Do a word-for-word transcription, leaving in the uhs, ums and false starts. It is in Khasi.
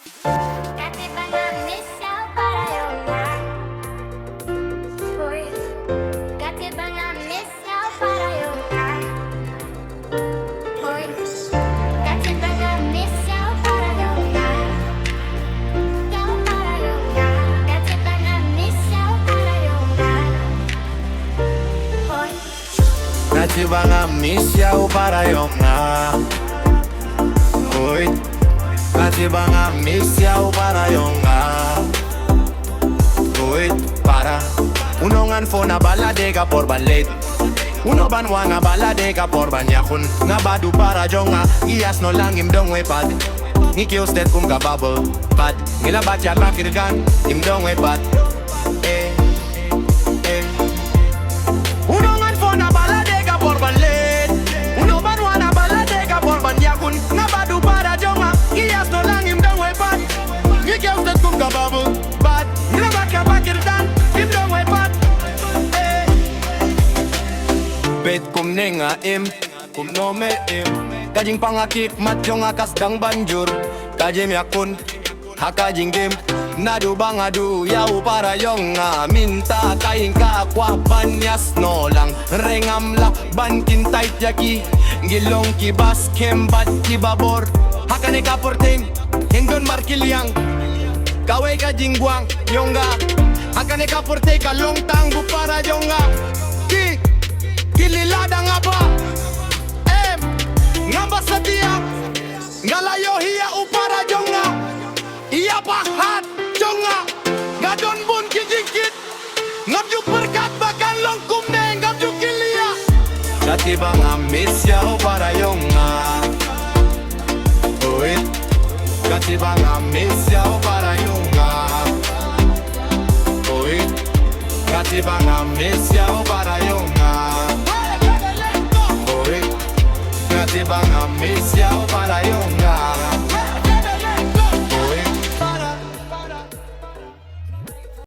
Kati banga miss ya para yonga. Oi. Kati banga miss ya para yonga. Oi. Kati banga miss ya para yonga. Ya para yonga. Kati banga miss ya para yonga. Oi. Kati banga miss ya para yonga. Oi. Kati banga miss ya para yonga. Oi. Para. Uno ngan phone a bala de ka por ban late. Uno ban wanga bala de ka por ban yakun. Nga badu para jonga. Ias no lang im dong we pat. Ngi kiew stet kum ka bubble. Pat. Ngila bat ya bakir gan. Im dong we pat. Eh. Eh. Uno ngan phone a bala de ka por ban late. Uno ban wana bala de ka por ban yakun. Nga badu para jonga. Ias no lang im dong we pat. Ngi kiew stet kum ka bubble. Pat. Ngila bat ya bakir dan. Im dong we pat. Eh. Bet kum nenga im. Kum no me im. Ka jingpang a kik mat jonga ka sdang ban jur. Ka jingim yakun. Ha ka jingim. Nadu banga du ya u para yonga. Mynta ka ing ka kwah ban yas no lang. Rengam la ban kin tait ya ki. Ngi long ki bas kem bat ki babor. Ha kane ka por tem. Ing don mar ki liang. Kawei ka jingwang yonga. Ha kane ka por te ka long tang bu para yonga. Ki. Ki lila dang aba. Em, ngam ba satia. Nga la ïohi ïa u para jong nga. Ïa ba hat jong nga. Nga don bun ki jingkit. Ngam ju pyrkhat ba kan long kumne, ngam ju kylli ïa. Kati ba nga miss ïa u para jong nga. Oi. Kati ba nga miss ïa u para jong nga. Oi. Kati ba nga miss ïa u para jong nga. Oi. Kati ba nga miss ïa